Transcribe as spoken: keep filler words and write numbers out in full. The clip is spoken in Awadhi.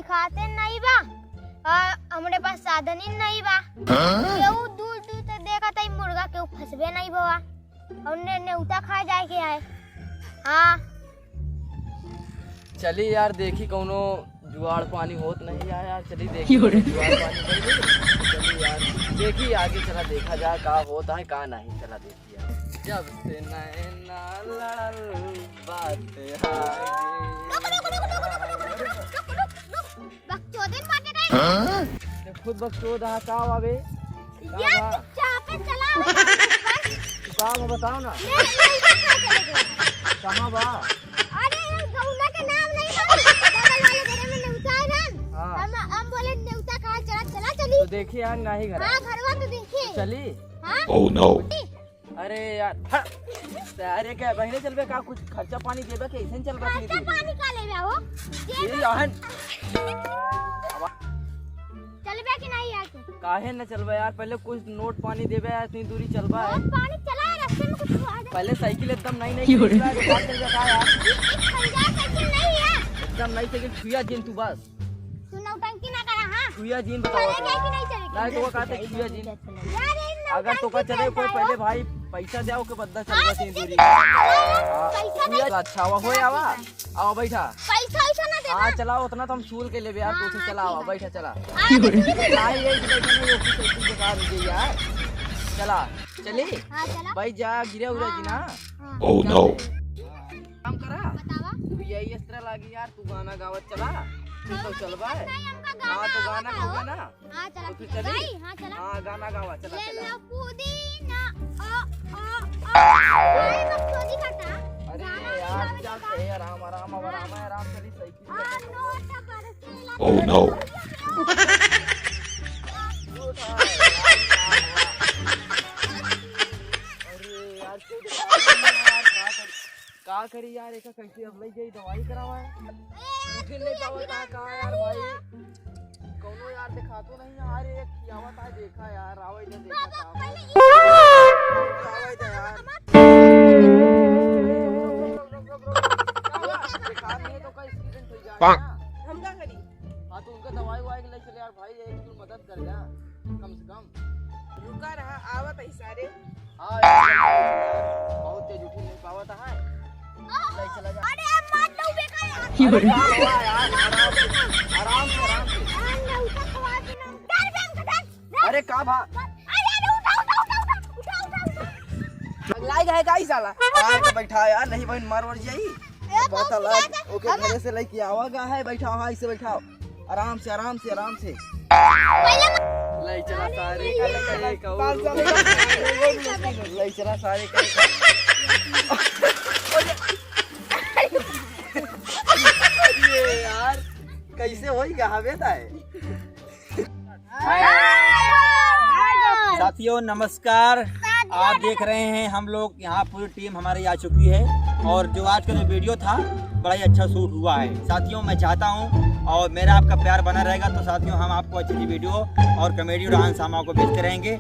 खाते नहीं बा और हमरे पास साधन ही नहीं बा। हाँ? केहू दूर दूर तक देखत है मुर्गा, केहू फंसबे नहीं बा। और ने-, नेउता खाए जाए के है। हाँ। चली यार, देखी कौनो जुगाड़ पानी होत नहीं है यार, चली देखी कौनो जुगाड़ पानी नहीं है। चली यार, देखी आगे चला, देखा जाए का होत है का नहीं, चला देखी यार। जब से नैना लड़ल बात आगे। रुक, रुक, रुक, रुक, रुक, रुक, रुक, रुक, रुक, रुक। बकचोदिन बाटे रे। हाँ? ते खुद बकचोद हा, का बा बे? का ये बा? चुपचाप है, चला। का बा बताओ ना। ले, ले, ले, ले, ले। कहाँ बा? अरे, ये गौना के नाम नहीं बा। बगल वाले घरे में नेउता है ना। हाँ। हम, हम बोले नेउता खाए, चला, चला, चली। तो देखिए यार, नाही घर। हाँ, घरवा तो देखिए। चली। हाँ? Oh no। अरे यार, हट। अरे क्या बहिने चलबे का, कुछ खर्चा पानी देबे के, ऐसे चलबे खर्चा पानी का लेबे हो? ये याहन। चलबे कि नहीं यार तू? काहे न चलबे यार, पहले कुछ नोट पानी देबे यार, इतनी दूरी चलबा है। नोट पानी चला यार, रास्ते में कुछ हुआ है। पहले साइकिल एकदम नई नई खरीदा है, तो बात चल जाता है यार। एक खरीदा साइकिल नहीं है। एकदम नई साइकिल छुइया जिन तू बस। तू नौटंकी ना करा, हाँ? छुइया जिन बताओ। चले गए कि नहीं चले गए? नहीं, तो वो कहते छुइया जिन। यार, ये अगर तो का नौटंकी चले कोई करता है। पहले भाई पैसा दे, ओके बदला चल हाँ, जाती है तो दूरी। चल, हाँ, पैसा छुइया नहीं। अच्छा, वो हो चला आवा। ठीक है। आओ बैठा। पैसा वैसा ना देबा। हाँ, चलाओ, उतना तो हम सूल के लेबे यार, हाँ, तू हाँ, चला, ठीक आओ, है। बैठा, चला। हाँ, बैठ, बैठ, बैठ। आई, आई, बैठ, नहीं, वो कुछ एक बेकार हो गई यार। चला, चली? हाँ, चला। भाई जा, गिरा उरा जी ना। हाँ। Oh no। काम करा। बतावा। तू यही इस तरह लागी यार, तू गाना गावत चला। तू तो चलबा है। नहीं, हमका हाँ, तो गाना गाना गावा। होगा ना। हाँ, चला, तो फिर ठीक है। चली? भाई, हाँ, चला। हाँ, गाना गावा, चला, ये चला। लो पुदीना, ओ, ओ, ओ। भाई, बकचोदी करता। अरे गाना नहीं यार, गावे क्या देता। सही है, आराम, आराम, अब हाँ। आराम है, आराम से भी सही चीज आ, है। नोट बरसे लगा। Oh no। अरे यार, कोई दिक्कत नहीं है यार, क्या कर का करी यार, एका कैसे अब लई जाई दवाई करावा है? ए, उठे नहीं पावत है का यार भाई? कौनो यार दिखा तो नहीं यार, एक खियावत है, देखा यार, आवा इधर देखा बाबा, था। पहले आवा इधर यार। रुक, रुक, रुक, रुक, रुक। क्या हुआ? दिखा नहीं है तो का एक्सीडेंट हो जाएगा ना। हम का करी? हाँ, तो उनका दवाई ववाई के ले चले यार भाई, एक तू मदद कर जा, कम से कम। रुका रहा, आवत है सारे। हाँ, यार, बहुत तेज उठी नहीं पावत है। ले चला जा। अरे, मार लो बेटा यार। अरे, का हुआ यार? आराम से, आराम से, आराम से। अरे, उठा तो आज ना। डर बे, डर, डर। अरे, का भा? अरे, अरे, उठा, उठा, उठा। पगलाई गए का ई साला? आए के बैठा यार, नहीं बहन, मर वर जाई। ए, पता कौन लग, सी बात है? ओके, हम घरे से लेके आवा गा है, बैठा, हाँ, इसे बैठाओ। आराम से, आराम से, आराम से। पहले ले चला सारे का, ले चला, पाँच साल का। ले चला सारे का। अरे यार, कैसे होई गा हवे ताए? साथियों नमस्कार, आप देख रहे हैं हम लोग यहाँ पूरी टीम हमारी आ चुकी है और जो आज का जो वीडियो था बड़ा ही अच्छा शूट हुआ है। साथियों मैं चाहता हूँ और मेरा आपका प्यार बना रहेगा तो साथियों हम आपको अच्छी अच्छी वीडियो और कॉमेडी डांस हम आपको भेजते रहेंगे।